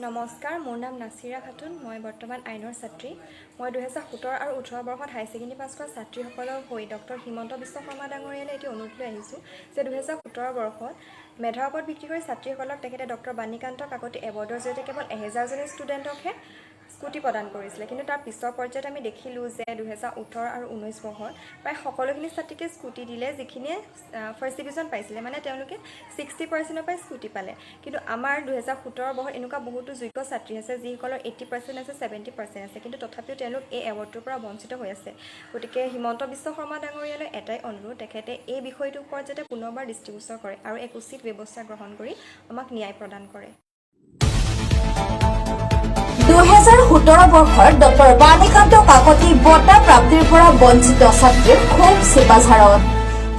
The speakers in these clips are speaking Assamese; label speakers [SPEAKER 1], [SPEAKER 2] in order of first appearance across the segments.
[SPEAKER 1] নমস্কাৰ, মোৰ নাম নাচিৰা খাতুন। মই বৰ্তমান আইনৰ ছাত্ৰী। মই 2017 আৰু 18 বৰ্ষত হায়াৰ ছেকেণ্ডেৰী পাছ কৰা ছাত্ৰীসকলৰ হৈ ডক্টৰ হিমন্ত বিশ্ব শৰ্মা ডাঙৰীয়ালৈ এটি অনুৰোধ লৈ আহিছোঁ যে 2017 বৰ্ষত মেধাৰ ওপৰত ভিত্তি কৰি ছাত্ৰীসকলক তেখেতে ডক্টৰ বাণীকান্ত কাকতি এৱাৰ্ডৰ জৰিয়তে কেৱল 1000জনী ষ্টুডেণ্টকহে স্কুটি প্ৰদান কৰিছিলে। কিন্তু তাৰ পিছৰ পৰ্যায়ত আমি দেখিলোঁ যে 2018 আৰু 19 বৰ্ষত প্ৰায় সকলোখিনি ছাত্ৰীকে স্কুটি দিলে, যিখিনিয়ে ফাৰ্ষ্ট ডিভিজন পাইছিলে, মানে তেওঁলোকে 60 পাৰ্চেণ্টৰ পৰাই স্কুটি পালে। কিন্তু আমাৰ 2017 বৰ্ষত এনেকুৱা বহুতো যোগ্য ছাত্ৰী আছে, যিসকলৰ 80% আছে, 70% আছে, কিন্তু তথাপিও তেওঁলোক এই এৱাৰ্ডটোৰ পৰা বঞ্চিত হৈ আছে। গতিকে হিমন্ত বিশ্ব শৰ্মা ডাঙৰীয়ালৈ এটাই অনুৰোধ, তেখেতে এই বিষয়টোৰ ওপৰত যাতে পুনৰবাৰ দৃষ্টিগোচৰ কৰে আৰু এক উচিত ব্যৱস্থা গ্ৰহণ কৰি আমাক ন্যায় প্ৰদান কৰে।
[SPEAKER 2] 2017 বৰ্ষৰ ডক্টৰ বাণীকান্ত কাকতি বঁটা প্ৰাপ্তিৰ পৰা বঞ্চিত ছাত্ৰীৰ ক্ষোভ ছিপাঝাৰত।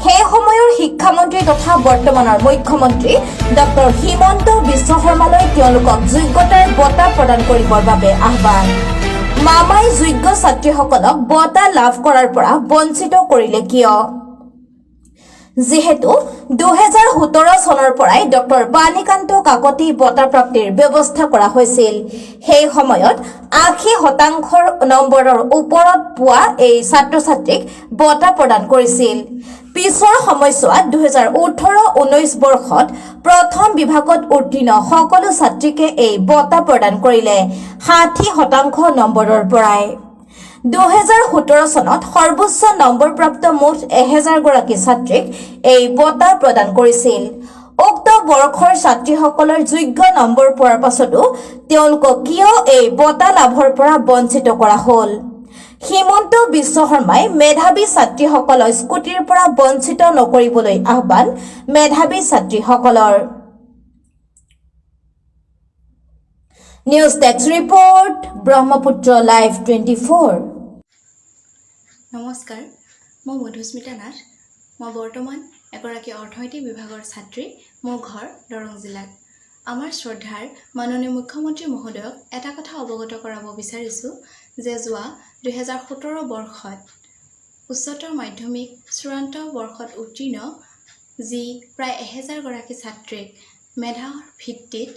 [SPEAKER 2] সেই সময়ৰ শিক্ষামন্ত্ৰী তথা বৰ্তমানৰ মুখ্যমন্ত্ৰী ডক্টৰ হিমন্ত বিশ্ব শৰ্মালৈ তেওঁলোকক যোগ্যতাৰ বঁটা প্ৰদান কৰিবৰ বাবে আহ্বান। মামাই যোগ্য ছাত্ৰীসকলক বঁটা লাভ কৰাৰ পৰা বঞ্চিত কৰিলে কিয়? যিহেতু 2017 চনৰ পৰাই ডক্টৰ বাণীকান্ত কাকতি বঁটা প্ৰাপ্তিৰ ব্যৱস্থা কৰা হৈছিল, সেই সময়ত 80 শতাংশৰ নম্বৰৰ ওপৰত পোৱা এই ছাত্ৰ ছাত্ৰীক বঁটা প্ৰদান কৰিছিল। পিছৰ সময়ছোৱাত 2018-19 বৰ্ষত প্ৰথম বিভাগত উত্তীৰ্ণ সকলো ছাত্ৰীকে এই বঁটা প্ৰদান কৰিলে 60% নম্বৰৰ পৰাই। 2017 চনত সৰ্বোচ্চ নম্বৰপ্ৰাপ্ত মুঠ 1000 গৰাকী ছাত্ৰীক এই বঁটা প্ৰদান কৰিছিল। উক্ত বৰ্ষৰ ছাত্ৰীসকলৰ যোগ্য নম্বৰ পোৱাৰ পাছতো তেওঁলোকক কিয় এই বঁটা লাভৰ পৰা বঞ্চিত কৰা হ'ল? হিমন্ত বিশ্ব শৰ্মাই মেধাৱী ছাত্ৰীসকলক স্কুটিৰ পৰা বঞ্চিত নকৰিবলৈ আহ্বান মেধাৱী ছাত্ৰীসকলৰ। News desk report, Brahmaputra live 24।
[SPEAKER 3] নমস্কাৰ, মই মধুস্মিতা নাথ। মই বৰ্তমান এগৰাকী অৰ্থনৈতিক বিভাগৰ ছাত্ৰী। মোৰ ঘৰ দৰং জিলাত। আমাৰ শ্ৰদ্ধাৰ মাননীয় মুখ্যমন্ত্ৰী মহোদয়ক এটা কথা অৱগত কৰাব বিচাৰিছোঁ যে যোৱা 2017 বৰ্ষত উচ্চতৰ মাধ্যমিক চূড়ান্ত বৰ্ষত উত্তীৰ্ণ যি প্ৰায় 1000গৰাকী ছাত্ৰীক মেধাৰ ভিত্তিত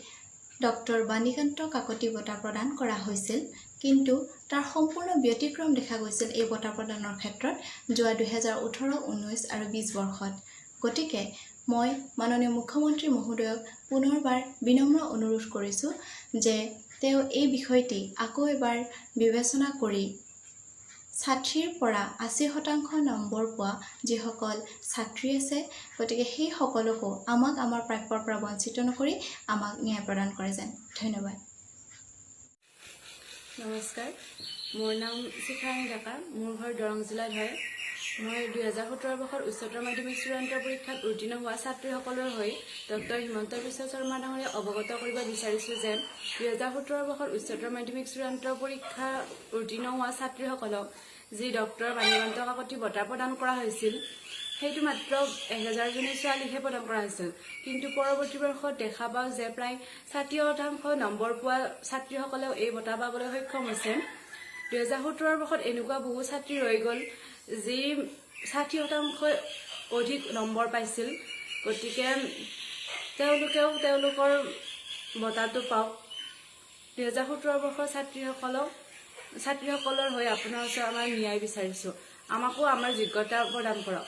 [SPEAKER 3] ডক্টৰ বাণীকান্ত কাকতি বঁটা প্ৰদান কৰা হৈছিল, কিন্তু তাৰ সম্পূৰ্ণ ব্যতিক্ৰম দেখা গৈছিল এই বঁটা প্ৰদানৰ ক্ষেত্ৰত যোৱা 2018, 19 আৰু 20 বৰ্ষত। গতিকে মই মাননীয় মুখ্যমন্ত্ৰী মহোদয়ক পুনৰবাৰ বিনম্ৰ অনুৰোধ কৰিছোঁ যে তেওঁ এই বিষয়টি আকৌ এবাৰ বিবেচনা কৰি 60ৰ পৰা 80% নম্বৰ পোৱা যিসকল ছাত্ৰী আছে, গতিকে সেইসকলকো আমাক আমাৰ প্ৰাপ্যৰ পৰা বঞ্চিত নকৰি আমাক ন্যায় প্ৰদান কৰে যেন। ধন্যবাদ।
[SPEAKER 4] নমস্কাৰ, মোৰ নাম শিখাৰাণী ডেকা। মোৰ ঘৰ দৰং জিলাত হয়। মই 2017 বৰ্ষত উচ্চতৰ মাধ্যমিক চূড়ান্ত পৰীক্ষাত উত্তীৰ্ণ হোৱা ছাত্ৰীসকলৰ হৈ ডক্টৰ হিমন্ত বিশ্ব শৰ্মা ডাঙৰীয়াক অৱগত কৰিব বিচাৰিছোঁ যে 2017 বৰ্ষত উচ্চতৰ মাধ্যমিক চূড়ান্ত পৰীক্ষা উত্তীৰ্ণ হোৱা ছাত্ৰীসকলক যি ডক্টৰ বাণীকান্ত কাকতি বঁটা প্ৰদান কৰা হৈছিল, সেইটো মাত্ৰ 1000জনী ছোৱালীকহে প্ৰদান কৰা হৈছিল। কিন্তু পৰৱৰ্তী বৰ্ষত দেখা পাওঁ যে প্ৰায় 60% নম্বৰ পোৱা ছাত্ৰীসকলেও এই বঁটা পাবলৈ সক্ষম হৈছে। 2017 বৰ্ষত এনেকুৱা বহু ছাত্ৰী ৰৈ গ'ল, যি 60% অধিক নম্বৰ পাইছিল। গতিকে তেওঁলোকেও তেওঁলোকৰ বঁটাটো পাওক। 2017 বৰ্ষৰ ছাত্ৰীসকলৰ হৈ আপোনাৰ ওচৰত আমাৰ ন্যায় বিচাৰিছোঁ। আমাকো আমাৰ যোগ্যতা প্ৰদান কৰক।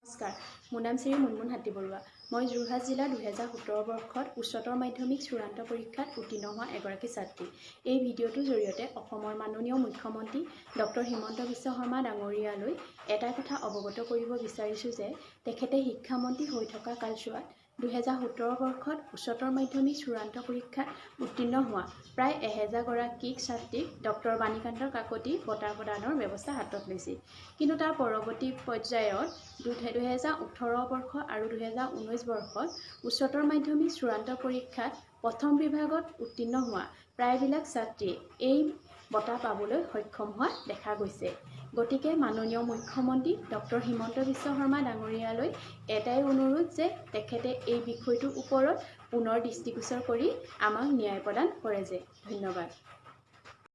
[SPEAKER 5] নমস্কাৰ, মোৰ নাম শ্ৰী মুনমুন হাতী বৰুৱা। মই যোৰহাট জিলাৰ 2017 বৰ্ষত উচ্চতৰ মাধ্যমিক চূড়ান্ত পৰীক্ষাত উত্তীৰ্ণ হোৱা এগৰাকী ছাত্ৰী। এই ভিডিঅ'টোৰ জৰিয়তে অসমৰ মাননীয় মুখ্যমন্ত্ৰী ডক্টৰ হিমন্ত বিশ্ব শৰ্মা ডাঙৰীয়ালৈ এটা কথা অৱগত কৰিব বিচাৰিছোঁ যে তেখেতে শিক্ষামন্ত্ৰী হৈ থকা কালছোৱাত 2017 বৰ্ষত উচ্চতৰ মাধ্যমিক চূড়ান্ত পৰীক্ষাত উত্তীৰ্ণ হোৱা প্ৰায় 1000গৰাকী ছাত্ৰীক ডক্টৰ বাণীকান্ত কাকতি বঁটা প্ৰদানৰ ব্যৱস্থা হাতত লৈছিল। কিন্তু তাৰ পৰৱৰ্তী পৰ্যায়ত 2018 বৰ্ষ আৰু 2019 বৰ্ষত উচ্চতৰ মাধ্যমিক চূড়ান্ত পৰীক্ষাত প্ৰথম বিভাগত উত্তীৰ্ণ হোৱা প্ৰায়বিলাক ছাত্ৰীয়ে এই বঁটা পাবলৈ সক্ষম হোৱা দেখা গৈছে। গতিকে মাননীয় মুখ্যমন্ত্ৰী ডক্টৰ হিমন্ত বিশ্ব শৰ্মা ডাঙৰীয়ালৈ এটাই অনুৰোধ যে তেখেতে এই বিষয়টোৰ ওপৰত পুনৰ দৃষ্টিগোচৰ কৰি আমাক ন্যায় প্ৰদান কৰে যে। ধন্যবাদ।